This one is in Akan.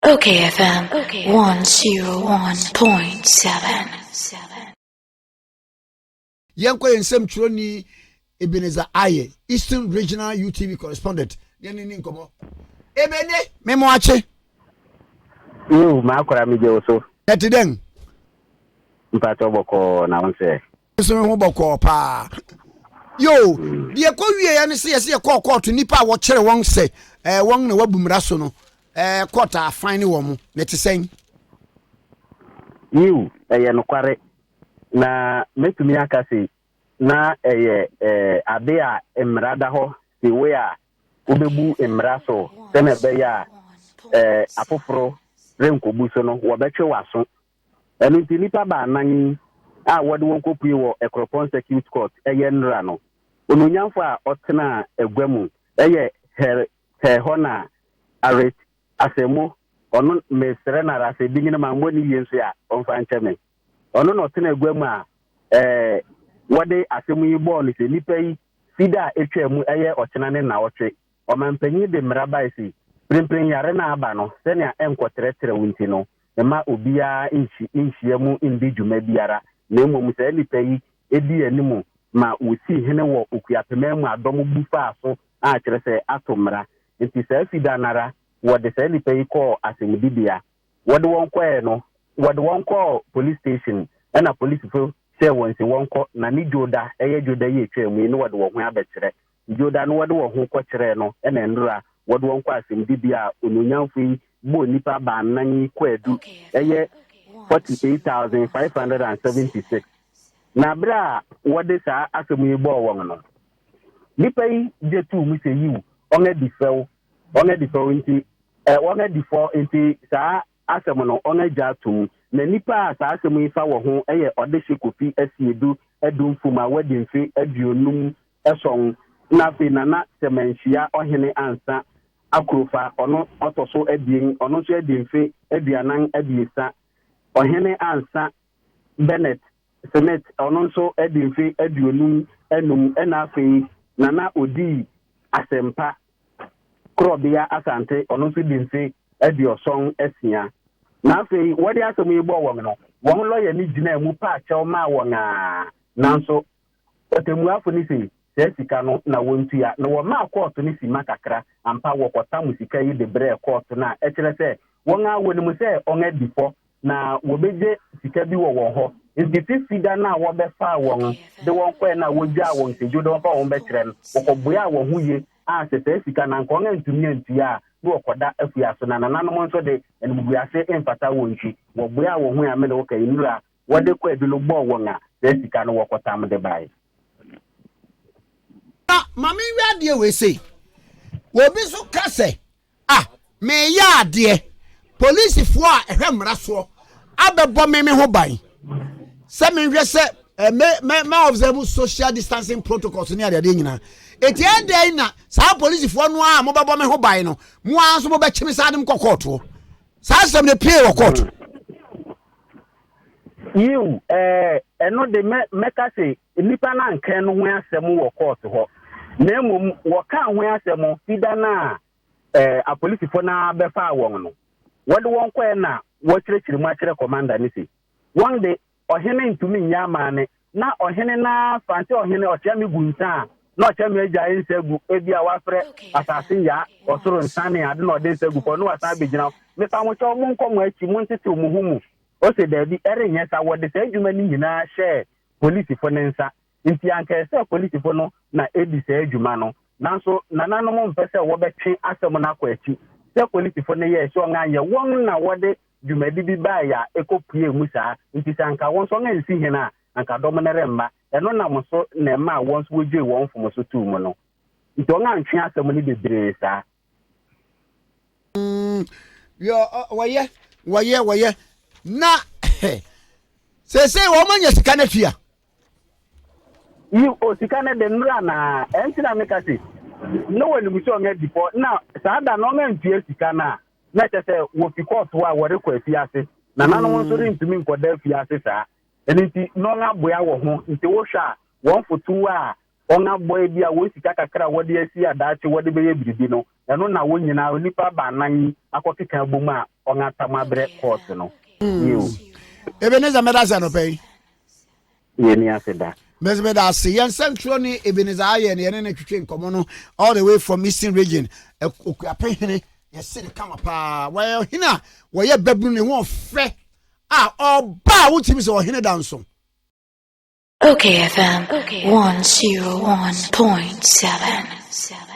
Okay FM 101.7. Yɛnkɔ yɛn nsɛm twerɛni Ebenezer Aye, Eastern Regional UTV correspondent, yɛne ne nkɔmmɔ. Ebene, memo akye. Yiw, m'akora megye wo so. Ɛte dɛn? Mpakyɛw bɔkɔɔ na wo sɛ? Nso me ho bɔkɔɔ paa. Yo, deɛ ɛkɔ wieɛ ne sɛ yɛsɛ yɛkɔɔ kɔɔto nnipa a wɔkyere wɔn sɛ eh, wɔn na wɔabu mmara so no eh, kɔɔto afan ne wɔn na ɛte sɛn? Yiw, ɛyɛ nokware. Na mɛtumi aka se na ɛyɛ eh, ade a mmara da hɔ se we a wobebu mmara so sɛnea ɛbɛyɛ a eh, afoforo renkobu so no, wɔbɛtwe w'aso. Ɛno nti, nnipa baanan yi a wɔde wɔn kɔpue wɔ Akuropɔn Circuit Court yɛ nnora no, onuonyamfo a ɔtenaa agua mu yɛ Her Herhona Aret Asemo, ɔno mesrɛ no ara sɛ din no mammɔ no yie nso a ɔmfa nkyɛ me. Ɔno na ɔtena agua mu a eh, wɔde asɛm yi bɔɔ no sɛ nnipa yi Fida a etwaa mu ɛyɛ ɔkyena ne nnawɔtwe, ɔmampanyin de mmara bae se mprempren yare no a aba no, sɛnea ɛnkɔtrɛtrɛw nti no, mma obiara nhyia mu nni dwuma biara, na mmom saa nnipa yi dii anim ma wosii hene wɔ Okuapeman mu a dɔm bu faa so a kyerɛ sɛ ato mmara. Enti saa Fida no ara wɔde saa nnipa yi kɔɔ asɛmdibea. Wɔde wɔn kɔe no, wɔde wɔn kɔɔ police station ɛna polisifo hyɛɛ wɔn se wɔnkɔ na ne Dwoda, ɛyɛ Dwoda yi a etwaa mu yi, ne wɔde wɔn ho abɛkyerɛ. Dwoda no wɔde wɔn ho kɔkyerɛɛ no ɛna nnora wɔde wɔn kɔɔ asɛmdibea a onuonyamfo yi bɔɔ nnipa baanan yi kwaadu, ɛyɛ 48,576. Na bere a wɔde saa asɛm yi bɔɔ wɔn no, nnipa yi gye too mu sɛ yiw, wɔadi fɛw, wɔadi fɛw nti, ɛ, wɔadi fɔ nti saa asɛm no wɔagya atom. Na nnipa a saa asɛm yi fa wɔ ho yɛ Ɔdehye Kofi Asiedu Adumfum a wadi mfe 57, na afei Nana Sɛmanhyia Ɔhene Ansa Akrofa, ɔno ɔtɔ so abien, ɔno nso adi mfe 43, Ɔhene Ansa Bennett Smith, ɔno nso adi mfe 55, ɛna afei Nana Odii Asɛmpa Korɔbea Asante, ɔno nso di mfe 76. Na afei wɔde asɛm yi bɔɔ wɔn no, wɔn lɔya no gyinaa mu paa kyɛw maa wɔn a, nanso ɔtɛmmuafo no se saa sika no na wontua. Na wɔmaa kɔɔto no simma kakra. Ampa, wɔkɔtam sika yi de brɛɛ kɔɔto no a ɛkyerɛ sɛ wɔn ara wɔnim sɛ wɔadi fɔ na wɔbegye sika bi wɔ wɔn hɔ. Enti fifi da no a wɔbɛfaa wɔn de wɔn kɔe no a wogyaa wɔn sɛ dwo de wɔmfa wɔn bɛkyerɛ no, wɔkɔboaa wɔn ho ye a sɛ saa sika no anka wɔn antumi antua a, na wɔkɔda afuaso. Na nananom nso de, animguase mfata wɔn nti, wɔboaa wɔn ho a me ne wo ka yi, nnuru a wɔde kwaadu no bɔɔ wɔn a saa sika no wɔkɔtam de bae. Na ma menhwɛ adeɛ wei sei. Obi nso ka sɛ, Ah, mereyɛ adeɛ. Polisifoɔ a ɛhwɛ mmara soɔ abɛbɔ me me ho ban sɛ menhwɛ sɛ eh, me me me observe social distancing protocols ne adeadeɛ nyinaa. Eti ɛdɛn na saa polisifoɔ no a mobɛbɔ me ho ban no, mo ara nso mobɛkye me saa de mkɔ kɔɔtoɔ. Saa asɛm no pie wɔ kɔɔto. Yiw, ɛɛ, ɛno de mɛ mɛka se nnipa no anka ɛno ho asɛm wɔ kɔɔto hɔ, na mmom wɔkaa ho asɛm Fida no a ɛɛ apolisifo no ara bɛfaa wɔn no. Wɔde wɔn kɔe na wɔkyerɛkyerɛ mu akyerɛ kɔmanda no se, wɔn de, ɔhene ntumi nyɛ amanne, na ɔhene no ara fa sɛ ɔhene ɔkyea me gu nsa a, na ɔkyea me agyae nsa gu, ebia wafrɛ asase yaa, ɔsoro nsa ne ade na ɔde nsa gu fam, na wasan abegyina hɔ. Mepa mo kyɛw, monkɔ mo akyi, montetew mo ho mu. Ose, Dabi, ɛrenyɛ saa. Wɔde saa adwuma no nyinaa hyɛɛ polisifo no nsa. Enti anka ɛsɛ sɛ polisifo no na edi saa dwuma no. Nanso nananom mpɛ sɛ wɔbɛtwe asɛm no akɔ akyi. Sɛ polisifo no yɛe sɛ wɔanyɛ, wɔn na wɔde dwumadi bi bae a ekopuee mu saa. Enti sɛ anka wɔn nso wɔansi hene a, anka dɔm no remma. Ɛno nam so na ɛmaa wɔn nso wogyee wɔn mfomso too mu no. Enti wɔantwe asɛm no bebree saa. Wɔyɛ, wɔyɛ, wɔyɛ. Na seesei wɔn anya sika no atua. Yi o sika no de nnora na ɛnti na meka se na wɔnim sɛ ɔnyɛ dipɔ na saa da no ɔnyɛ ntua sika no a na ɛkyɛ sɛ wɔfi kɔɔto a wɔrekɔ afiase na nanom nso rentumi nkɔda afiase saa. Ɛno nti na ɔnyɛ aboa wɔ ho nti wohwɛ a wɔn fotow a. Wɔabɔ ebia wɔn sika kakra a wɔde asi a daakye wɔde bɛyɛ biribi no, ɛno na wɔn nyinaa, nnipa baanan yi akɔkeka abom a wɔatam abrɛ kɔɔto no. Yiw. Ebenezer, mɛda ase anɔpa yi. Yɛnni ase da. Mɛsɛ mɛda ase. Yɛn nsɛntwerɛ Ebenezer ayɛ ne yɛne ne twetwe nkɔmmɔ no all the way from Eastern Region. Okuape hene yɛse ne kama paa. Wɔyɛ ɔhene a wɔyɛ babunu ne ho ɔfɛ a ɔba a wotumi sɛ ɔhene da nso. Okay FM 101.7.